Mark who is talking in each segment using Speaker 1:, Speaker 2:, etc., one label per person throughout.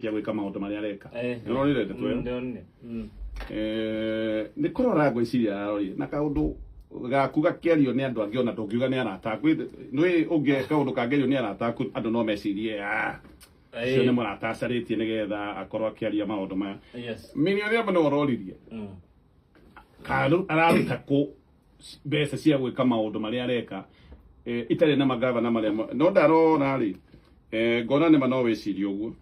Speaker 1: Cia gwĩka maũndũ marĩa areka.
Speaker 2: Nĩũronire
Speaker 1: ndeto ĩyo?
Speaker 2: Ndĩronire.
Speaker 1: Nĩ kũrora ngwĩciria ararorire na kaũndũ gaku gakĩario nĩ andũ angĩ, ona ndũngiuga nĩ arata aku. Nĩ ũngĩ kaũndũ kangĩario nĩ arata aku, andũ no mecirie, "Ah, ũcio nĩ mũrata acarĩtie nĩgetha akorwo akĩaria maũndũ maya." Milly Odhiambo nĩ ũroririe araruta kũ mbeca cia gwĩka maũndũ marĩa areka, itarĩ na magavana marĩa no ndarora rĩ, ngona nĩma no wĩcirie ũguo,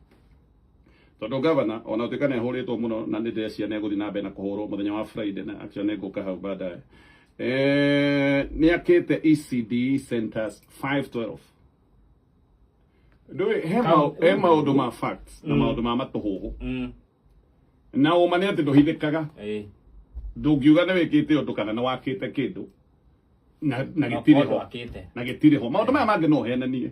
Speaker 1: tondũ gavana ona ũtuĩka nĩ ahũrĩtwo mũno, na nĩ ndĩreciria nĩ egũthiĩ na mbere na kũhũrwo mũthenya wa Friday, na actually nĩ ngũka hau baadaye, nĩ akĩte ECD centers 512. Ndũĩ he maũndũ ma facts na maũndũ ma matũhũhũ, na ũma nĩ atĩ ndũhithĩkaga. Ndũngiuga nĩ wĩkĩte ũndũ kana nĩ wakĩte kĩndũ na gĩtirĩ ho.
Speaker 2: Akĩte.
Speaker 1: Na gĩtirĩ ho. Maũndũ maya mangĩ no ũhenanie,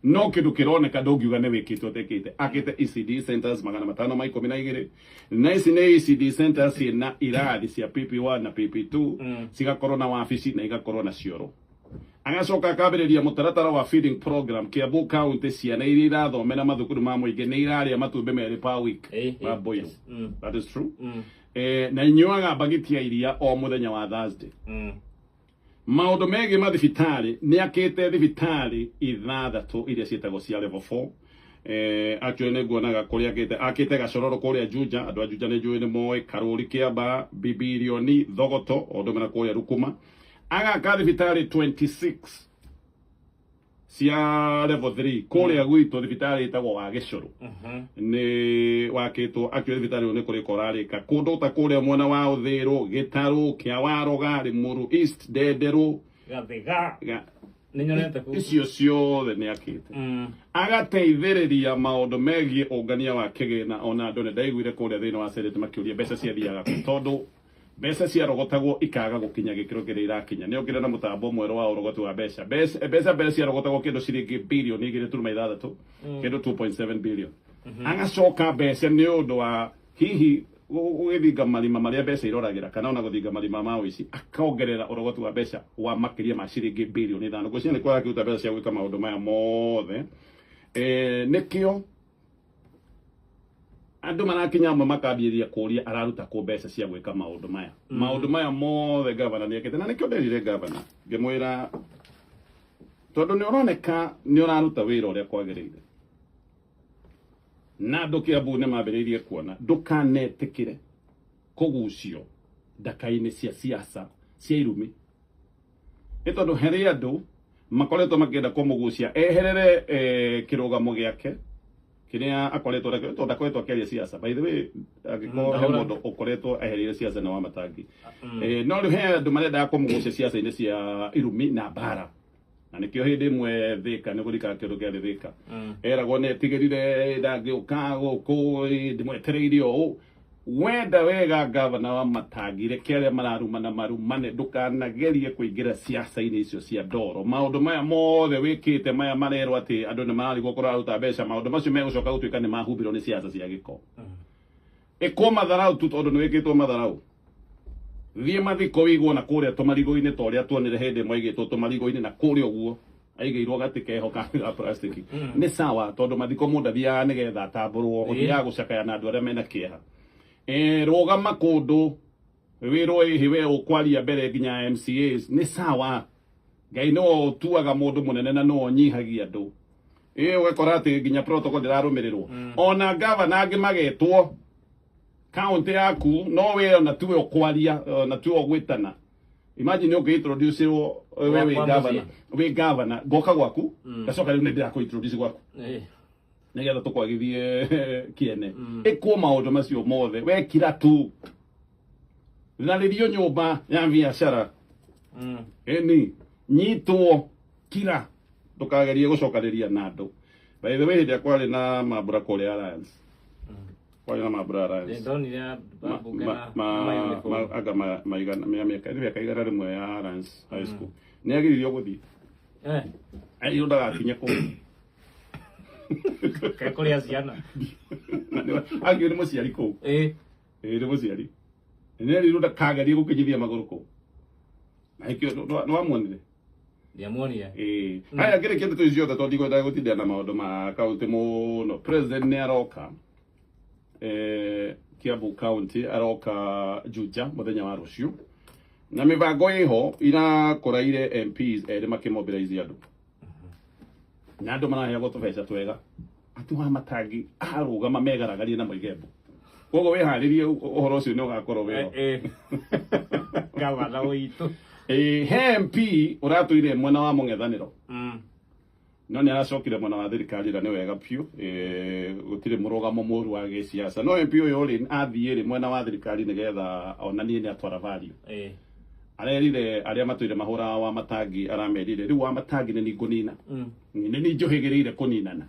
Speaker 1: no kĩndũ kĩroneka ndũngiuga nĩ wĩkĩte ũtekĩte. Akĩte ECD centers 512, na ici nĩ ECD centers ciĩna irathi cia PP1 na PP2, cigakorwo na wabici na igakorwo na cioro. Agacoka akambĩrĩria mũtaratara wa feeding program Kiambu County. Ciana iria irathomera mathukuru ma mũingĩ nĩ irarĩa matumbĩ 2 per week ma boil. That is true. Na inyuaga mbagiti ya iria o mũthenya wa Thursday. Maũndũ megiĩ mathibitarĩ, nĩ akĩte thibitarĩ 6 iria ciĩtagwo cia level 4. Actually nĩ nguonaga kũrĩa akĩte Gacororo kũrĩa Juja, andũ a Juja nĩ njũĩ nĩ moĩ, Karũri Kĩamba, Bibirioni, Thogoto, o ũndũ ũmwe na kũrĩa Rukuma. Agaka thibitarĩ 26 cia level 3 kũrĩa gwitũ. Thibitarĩ ĩtagwo wa Gĩcũrũ nĩ wakĩtwo. Actually thibitarĩ ũyũ nĩ kũrĩka ũrarĩka kũndũ ta kũrĩa mwena wa Ũthĩrũ, Gĩtarũ, Kĩawaroga, Limuru East, Ndenderũ.
Speaker 2: Gathiga. Nĩ nyonete kũu.
Speaker 1: Icio ciothe nĩ akĩte. Agateithĩrĩria maũndũ megiĩ ũngania wa kĩgĩna. Ona andũ nĩ ndaiguire kũrĩa thĩinĩ wa Senate makĩũria mbeca ciathiaga kũ, tondũ mbeca ciarogotagwo ikaga gũkinya gĩkĩro kĩrĩa irakinya. Nĩ okire na mũtambo mwerũ wa ũrogoti wa mbeca. Mbeca mbere ciarogotagwo kĩndũ ciringi birioni 2.6, kĩndũ 2.7 billion. Agacoka mbeca nĩ ũndũ wa hihi gũgĩthinga marima marĩa mbeca iroragĩra, kana ona gũthinga marima ma ũici, akongerera ũrogoti wa mbeca wa makĩria ma ciringi birioni 5. Ngwĩciria nĩ kwarakĩruta mbeca cia gwĩka maũndũ maya mothe. Nĩkĩo andũ marakinya amwe makambĩrĩria kũria araruta kũ mbeca cia gwĩka maũndũ maya. Maũndũ maya mothe gavana nĩ ekĩte, na nĩkĩo nderire gavana ngĩmwĩra, tondũ nĩ ũroneka nĩ ũraruta wĩra ũrĩa kwagĩrĩire, na andũ Kĩambu nĩ mambĩrĩirie kuona, ndũkanetĩkĩre kũgucio ndaka-inĩ cia siasa cia irumi, nĩ tondũ harĩ andũ makoretwo makĩenda kũmũgucia eherere kĩrũgamo gĩake kĩrĩa akoretwo nakĩo, tondũ ndakoretwo akĩaria siasa. By the way, angĩkorwo he
Speaker 2: ndahũra.
Speaker 1: mũndũ ũkoretwo ehereire siasa na wa Matangi. No rĩu he andũ marendaga kũmũgucia siasa-inĩ cia irumi na mbara, na nĩkĩo hĩndĩ ĩmwe Thĩka nĩ gũthikaga kĩndũ kĩarĩ Thĩka, eragwo nĩ etigĩrire ndangĩũka gũkũ, ndĩmwetereire ũũ. Wenda wega gavana wa Matangi, reke arĩa mararumana marumane. Ndũkanagerie kũingĩra siasa-inĩ icio cia ndoro. Maũndũ maya mothe wĩkĩte, maya marerwo atĩ andũ nĩ mararigwo kũraruta mbeca, maũndũ macio megũcoka gũtuĩka nĩ mahumbĩrwo nĩ siasa cia gĩko. Ĩkwo matharau tu, tondũ nĩ wĩkĩtwo matharau. Thiĩ mathiko wĩigwo na kũrĩa tũmarigũ-inĩ, ta ũrĩa tuonire hĩndĩ ĩmwe aigĩtwo tũmarigũ-inĩ na kũrĩa ũguo, aigĩirwo gatĩ keho ka plastic. Nĩ sawa, tondũ mathiko mũndũ athiaga nĩgetha atambũrwo, ũthiaga gũcakaya na andũ arĩa mena kĩeha. Rũgama kũndũ wĩrwo ĩhĩ we ũkwaria mbere nginya MCAs, nĩ sawa. Ngai nĩwe ũtuaga mũndũ mũnene na nĩwe ũnyihagia andũ. Ĩ ũgakora atĩ nginya protocol ndĩrarũmĩrĩrwo, ona gavana angĩ magetwo kaunti yaku, no we ona tiwe ũkwaria, ona tiwe ũgwĩtana. Imagine ũngĩ introduce we wĩ
Speaker 2: Gwakwa
Speaker 1: gavana,
Speaker 2: mũciĩ.
Speaker 1: Wĩ gavana ngoka gwaku, ngacoka rĩu nĩ ndĩrakũ introduce gwaku nĩgetha tũkwagithie kĩene. Ĩkwo maũndũ macio mothe wekira tu, tharĩrio nyũmba ya biacara, ĩni nyitwo, kira, ndũkagerie gũcokanĩria na andũ. By the way, hĩndĩ ĩrĩa kwarĩ na mambura kũrĩa Alliance, kwarĩ na mambura Alliance,
Speaker 2: Ndonire ambunge na ma uniform.
Speaker 1: Anga maigana mĩaka 100 ya Alliance High School, nĩ agiririo gũthiĩ. Arirwo ndagakinye kũu.
Speaker 2: Kaĩ kũrĩa ciana?
Speaker 1: Angĩ nĩ mũciari kũu. Ĩĩ, nĩ mũciari, nĩ erirwo ndakagerie gũkinyithia magũrũ kũu, na ĩkĩo nĩ wamuonire.
Speaker 2: Ndiamuonire.
Speaker 1: Ĩĩ, haya, ngĩrĩkia ndeto ici ciothe, tondũ ndigwendaga gũtindĩra na maũndũ ma kaunti mũno, president nĩ aroka. Kiambu County aroka Juja muthenya wa rucio na mibango iho irakoraire MPs eri makimobilize andu na andu maraheagwo tubeca twega ati wa matangi arugama megaragarie na moigembo koguo wiharirie uhoro ucio ni ugakorwo wĩho.
Speaker 2: Gavana witũ.
Speaker 1: He MP ũratũire mwena wa mũng'ethanĩro no nĩ aracokire mwena wa thirikari na nĩ wega biũ, gũtirĩ mũrũgamo mũru wa gĩciaca no MP ũyũ rĩ athiĩ rĩ mwena wa thirikari nĩgetha onanie nĩ atwara value. Arerire arĩa matũire mahũraga wa matangi aramerire rĩu wa matangi nĩ ni ngũnina, nĩ ni njũhĩgĩrĩire kũninana.